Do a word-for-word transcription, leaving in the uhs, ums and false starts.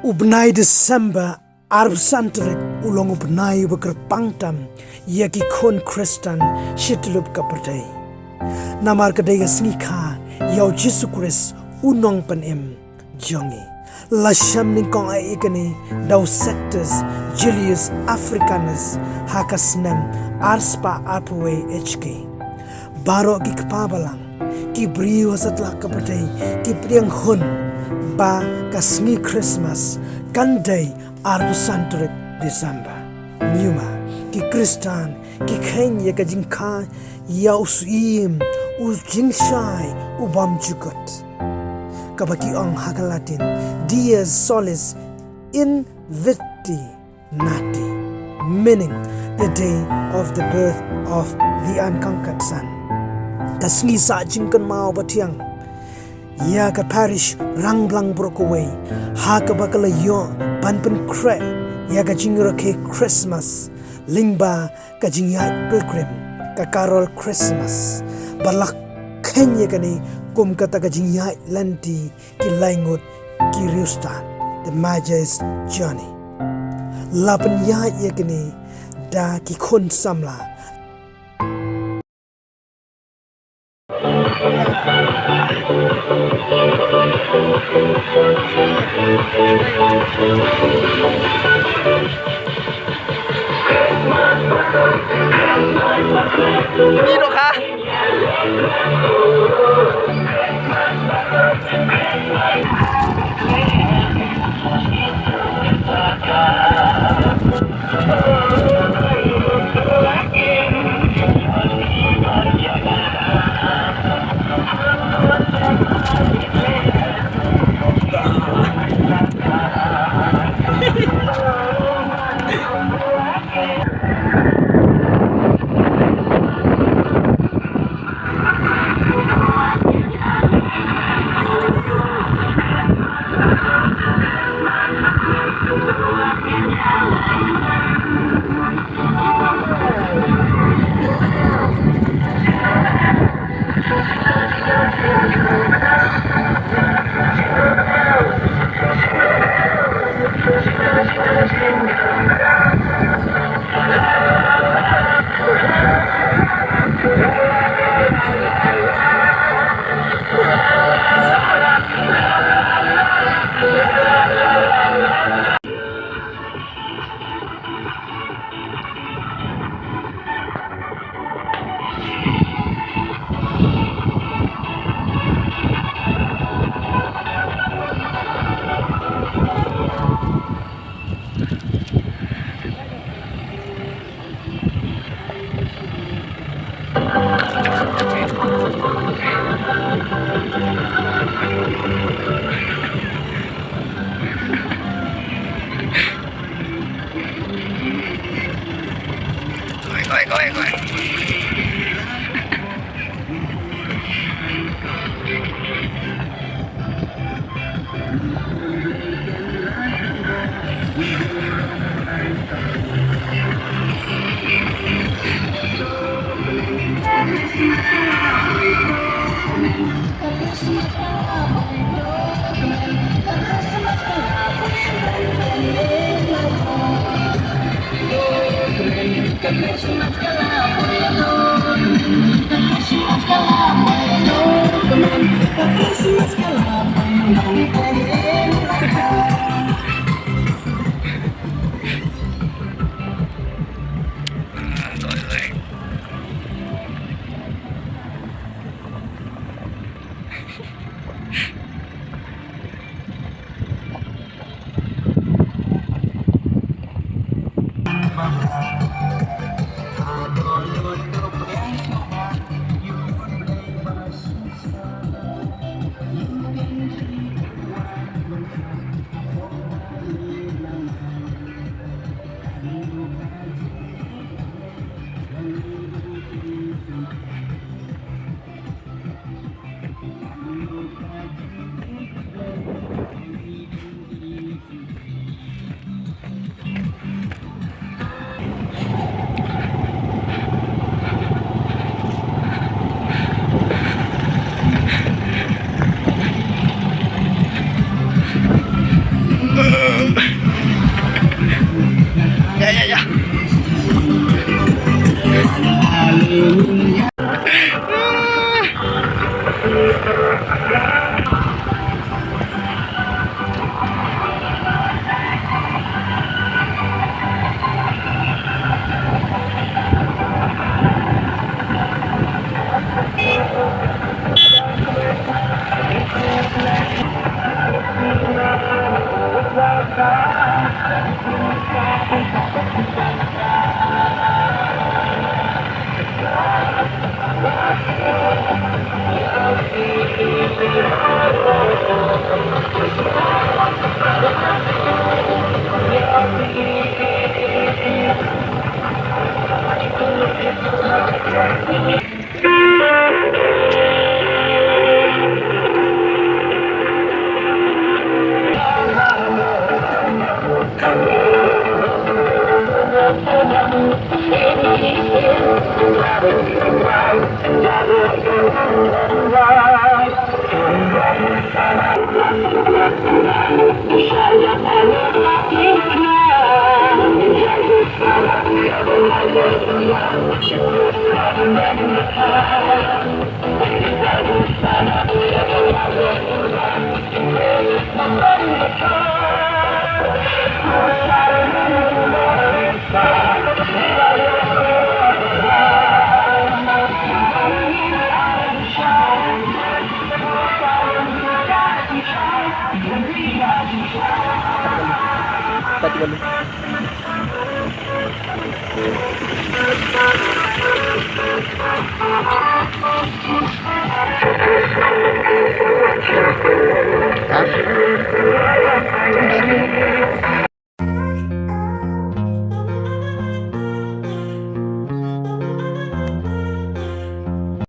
U bnai December arphew san tarik u long u bnai uba kyrpang tam ïa ki khun Khristan shi tyllup ka pyrthei. Namar ka dei ka sngi kha ïa u Jisu Khrist u nongpynim jong ngi. La shem nyngkong ïa kane da u Sextus Julius Africanus ha ka snem arspah arphew wei H K. Baroh ki kpa balang, ki briew ha satlak ka pyrthei, ki pdiang hun ba ka sngi Christmas kan dei arphew san tarik December. Ngi ma ki Khristan ki kheiñ ïa ka jingkha ïa u syiem, u jingshai, u bym jukut. Kaba ki ong ha ka Latin, Dies solis invicti nati, meaning the day of the birth of the unconquered sun. Ka sngi sah jingkynmaw ba thiang ïa ka parish Rangblang Brookway, ha kaba ka la ïoh ban pynkhreh ïa ka jingrakhe Christmas lyngba ka jingïaid pilgrim, ka carol Christmas, ba la kheiñ ïa kane kum kata ka jingïaid lynti ki laingut ki riewstad, the Magi's Journey. La pynïaid ïa kane da ki khun samla. Ha?